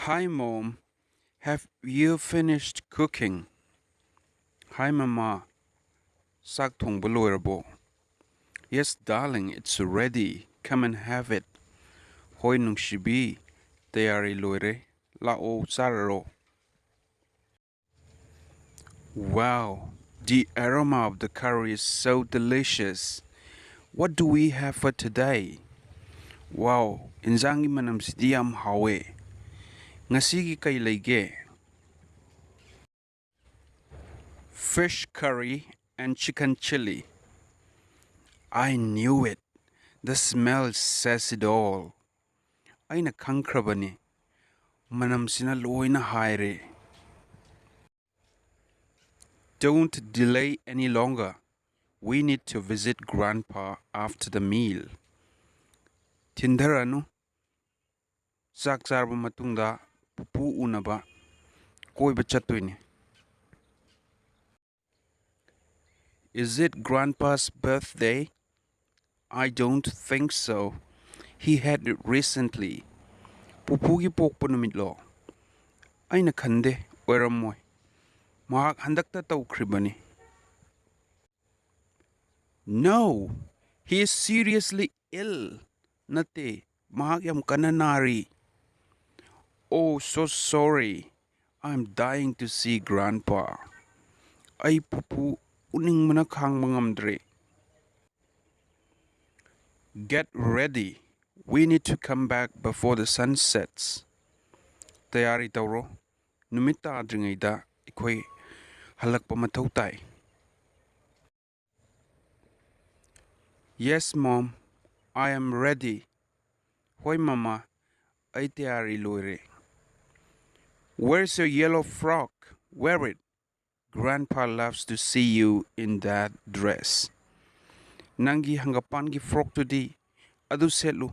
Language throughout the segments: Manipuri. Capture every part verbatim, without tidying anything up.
Hi, Mom. Have you finished cooking? Hi, Mama. ꯆꯥꯛ ꯊꯣꯡꯕ ꯂꯣꯏꯔꯕꯣ? Yes, darling, it's ready. Come and have it. ꯍꯣꯏ, ꯅꯨꯡꯁꯤꯕꯤ, ꯇꯌꯥꯔꯤ ꯂꯣꯏꯔꯦ꯫ ꯂꯥꯛꯑꯣ, ꯆꯥꯔꯔꯣ꯫ Wow, the aroma of the curry is so delicious. What do we have for today? Wow, ꯏꯟꯖꯥꯡꯒꯤ ꯃꯅꯝꯁꯤꯗꯤ ꯌꯥꯝ ꯍꯥꯎꯋꯦ꯫ ꯉꯁꯤꯒꯤ ꯀꯩ ꯂꯩꯒꯦ? Fish curry and chicken chili. I knew it. The smell says it all. ꯑꯩꯅ ꯈꯪꯈ꯭ꯔꯕꯅꯤ꯫ ꯃꯅꯝꯁꯤꯅ ꯂꯣꯏꯅ ꯍꯥꯏꯔꯦ꯫ Don't delay any longer. We need to visit Grandpa after the meal. ꯊꯤꯟꯊꯔꯅꯨ꯫ ꯆꯥꯛ ꯆꯥꯔꯕ ꯃꯇꯨꯡꯗ ꯄꯨꯄꯨ ꯎꯅꯕ ꯀꯣꯏꯕ ꯆꯠꯇꯣꯏꯅꯤ꯫ Is it Grandpa's birthday? I don't think so. He had it recently. ꯄꯨꯄꯨꯒꯤ ꯄꯣꯛꯄ ꯅꯨꯃꯤꯠꯂꯣ? ꯑꯩꯅ ꯈꯟꯗꯦ, ꯑꯣꯏꯔꯝꯃꯣꯏ꯫ ꯃꯍꯥꯛ ꯍꯟꯗꯛꯇ ꯇꯧꯈ꯭ꯔꯤꯕꯅꯤ꯫ No, he is seriously ill. ꯅꯠꯇꯦ, ꯃꯍꯥꯛ ꯌꯥꯝ ꯀꯟꯅ ꯅꯥꯔꯤ꯫ Oh, so sorry. I'm dying to see Grandpa. ꯑꯩ ꯄꯨꯄꯨ ꯎꯅꯤꯡꯕꯅ ꯈꯥꯡꯕ ꯉꯝꯗ꯭ꯔꯦ꯫ Get ready. We need to come back before the sun sets. ꯇꯌꯥꯔꯤ ꯇꯧꯔꯣ꯫ ꯅꯨꯃꯤꯠ ꯇꯥꯗ꯭ꯔꯤꯉꯩꯗ ꯑꯩꯈꯣꯏ ꯍꯜꯂꯛꯄ ꯃꯊꯧ ꯇꯥꯏ꯫ Yes, Mom. I am ready. ꯍꯣꯏ, ꯃꯃꯥ, ꯑꯩ ꯇꯌꯥꯔꯤ ꯂꯣꯏꯔꯦ꯫ Where's your yellow frock? Wear it. Grandpa loves to see you in that dress. ꯅꯪꯒꯤ ꯍꯪꯒꯄꯥꯟꯒꯤ ꯐ꯭ꯔꯣꯛꯇꯨꯗꯤ ꯑꯗꯨ ꯁꯦꯠꯂꯨ꯫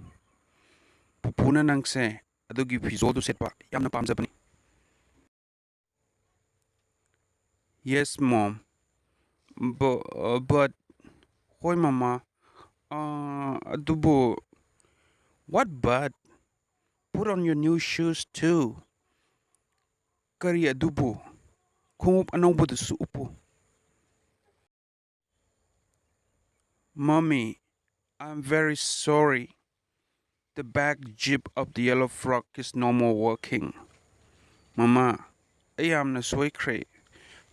ꯄꯨꯄꯨꯅ ꯅꯪꯁꯦ ꯑꯗꯨꯒꯤ ꯐꯤꯖꯣꯜꯗꯨ ꯁꯦꯠꯄ ꯌꯥꯝꯅ ꯄꯥꯝꯖꯕꯅꯤ꯫ Yes, Mom. But, but, ꯍꯣꯏ, ꯃꯃꯥ꯫ ꯑꯥ, ꯑꯗꯨꯕꯨ, what but? Put on your new shoes too. ꯀꯔꯤ ꯑꯗꯨꯕꯨ? ꯈꯣꯡꯎꯞ ꯑꯅꯧꯕꯗꯨꯁꯨ ꯎꯞꯄꯨ꯫ Mommy, I'm very sorry. The back zip of the yellow frock is no more working. ꯃꯃꯥ, ꯑꯩ ꯌꯥꯝꯅ ꯁꯣꯏꯈ꯭ꯔꯦ꯫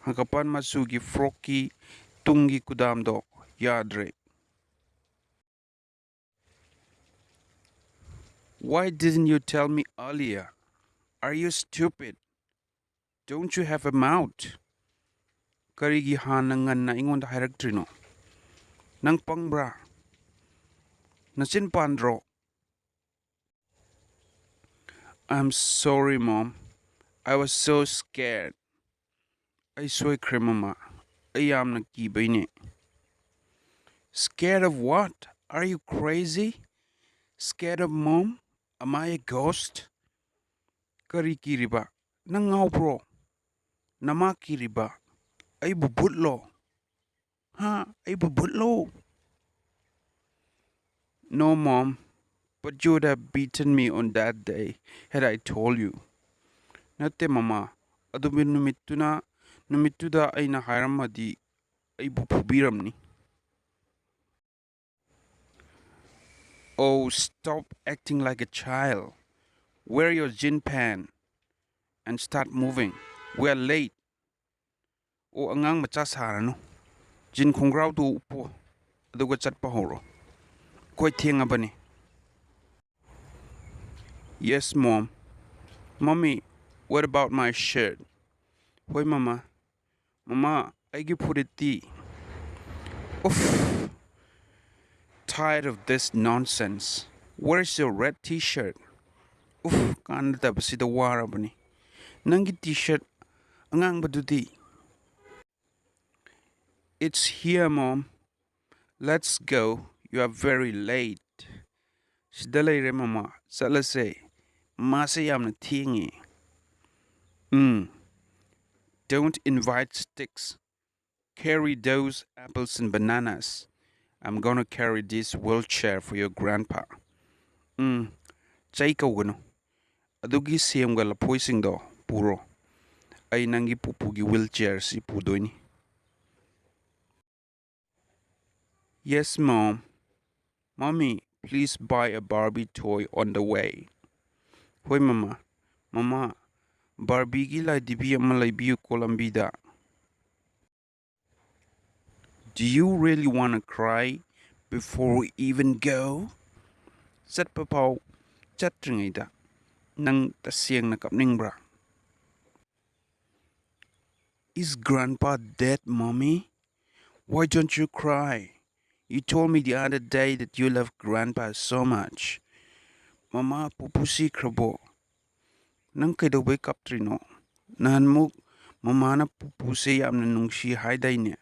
ꯍꯪꯒꯄꯥꯟ ꯃꯆꯨꯒꯤ ꯐ꯭ꯔꯣꯛꯀꯤ ꯇꯨꯡꯒꯤ ꯀꯨꯗꯥꯝꯗꯣ ꯌꯥꯗ꯭ꯔꯦ꯫ Why didn't you tell me earlier? Are you stupid? Don't you have a mouth? ꯀꯔꯤꯒꯤ ꯍꯥꯟꯅ ꯉꯟꯅ ꯑꯩꯉꯣꯟꯗ ꯍꯥꯏꯔꯛꯇ꯭ꯔꯤꯅꯣ? ꯅꯪ ꯄꯪꯕ꯭ꯔꯥ? ꯅꯆꯤꯟ ꯄꯥꯟꯗ꯭ꯔꯣ? I'm sorry, Mom. I was so scared. ꯑꯩ ꯁꯣꯏꯈ꯭ꯔꯦ, ꯃꯃꯥ꯫ ꯑꯩ ꯌꯥꯝꯅ ꯀꯤꯕꯩꯅꯦ꯫ Scared of what? Are you crazy? Scared of Mom? Am I a ghost? ꯀꯔꯤ ꯀꯤꯔꯤꯕ? ꯅꯪ ꯉꯥꯎꯕ꯭ꯔꯣ? ꯅꯃꯥ ꯀꯤꯔꯤꯕ? ꯑꯩꯕꯨ ꯚꯨꯠꯂꯣ? ꯍꯥ? ꯑꯩꯕꯨ ꯚꯨꯠꯂꯣ? No, Mom. But you would have beaten me on that day had I told you. ꯅꯠꯇꯦ, ꯃꯃꯥ꯫ ꯑꯗꯨꯕꯨ ꯅꯨꯃꯤꯠꯇꯨꯅ, ꯅꯨꯃꯤꯠꯇꯨꯗ ꯑꯩꯅ ꯍꯥꯏꯔꯝꯃꯗꯤ ꯑꯩꯕꯨ ꯐꯨꯕꯤꯔꯝꯅꯤ꯫ Oh, stop acting like a child. Wear your jean pant and start moving. We are late. ꯑꯣ, ꯑꯉꯥꯡ ꯃꯆꯥ ꯁꯥꯔꯅꯨ꯫ ꯖꯤꯟ ꯈꯣꯡꯒ꯭ꯔꯥꯎꯗꯨ ꯎꯞꯄꯣ, ꯑꯗꯨꯒ ꯆꯠꯄ ꯍꯧꯔꯣ꯫ ꯑꯩꯈꯣꯏ ꯊꯦꯡꯉꯕꯅꯤ꯫ Yes, Mom. Mommy, what about my shirt? ꯍꯣꯏ, ꯃꯃꯥ꯫ ꯃꯃꯥ, ꯑꯩꯒꯤ ꯐꯨꯔꯤꯠꯇꯤ? Uff. Tired of this nonsense. Where's your red T-shirt? Uff, ꯀꯥꯟꯅꯗꯕꯁꯤꯗ ꯋꯥꯔꯕꯅꯤ꯫ ꯅꯪꯒꯤ T-shirt ꯑꯉꯥꯡꯕꯗꯨꯗꯤ? It's here, Mom. Let's go. You are very late. ꯁꯤꯗ ꯂꯩꯔꯦ, ꯃꯃꯥ꯫ ꯆꯠꯂꯁꯦ꯫ ꯃꯥꯁꯦ ꯌꯥꯝꯅ ꯊꯦꯡꯉꯦ꯫ ꯎꯝ꯫ Don't invite sticks. Carry those apples and bananas. I'm gonna carry this wheelchair for your grandpa. ꯎꯝ꯫ ꯆꯩ ꯀꯧꯒꯅꯨ꯫ ꯑꯗꯨꯒꯤ ꯁꯦꯝꯒ ꯂꯐꯣꯏꯁꯤꯡꯗꯣ ꯄꯨꯔꯣ꯫ ꯑꯩ ꯅꯪꯒꯤ ꯄꯨꯄꯨꯒꯤ wheelchair ꯁꯤ ꯄꯨꯗꯣꯏꯅꯤ꯫ Yes, Mom. Mommy, please buy a Barbie toy on the way. ꯍꯣꯏ, ꯃꯃꯥ꯫ ꯃꯃꯥ, ꯕꯥꯔꯕꯤꯒꯤ ꯂꯥꯏꯙꯤꯕꯤ ꯑꯃ ꯂꯩꯕꯤꯌꯨꯀꯣ ꯂꯝꯕꯤꯗ꯫ Do you really wanna cry before we even go? ꯆꯠꯄ ꯐꯥꯎ ꯆꯠꯇ꯭ꯔꯤꯉꯩꯗ ꯅꯪ ꯇꯁꯦꯡꯅ ꯀꯞꯅꯤꯡꯕ꯭ꯔꯥ? Is Grandpa dead, Mommy? Why don't you cry? You told me the other day that you love Grandpa so much. ꯃꯃꯥ, ꯄꯨꯄꯨ ꯁꯤꯈ꯭ꯔꯕꯣ? ꯅꯪ ꯀꯩꯗꯧꯕꯩ ꯀꯞꯇ꯭ꯔꯤꯅꯣ? ꯅꯍꯥꯟꯃꯨꯛ ꯃꯃꯥꯅ ꯄꯨꯄꯨꯁꯦ ꯌꯥꯝꯅ ꯅꯨꯡꯁꯤ ꯍꯥꯏꯗꯥꯏꯅꯦ?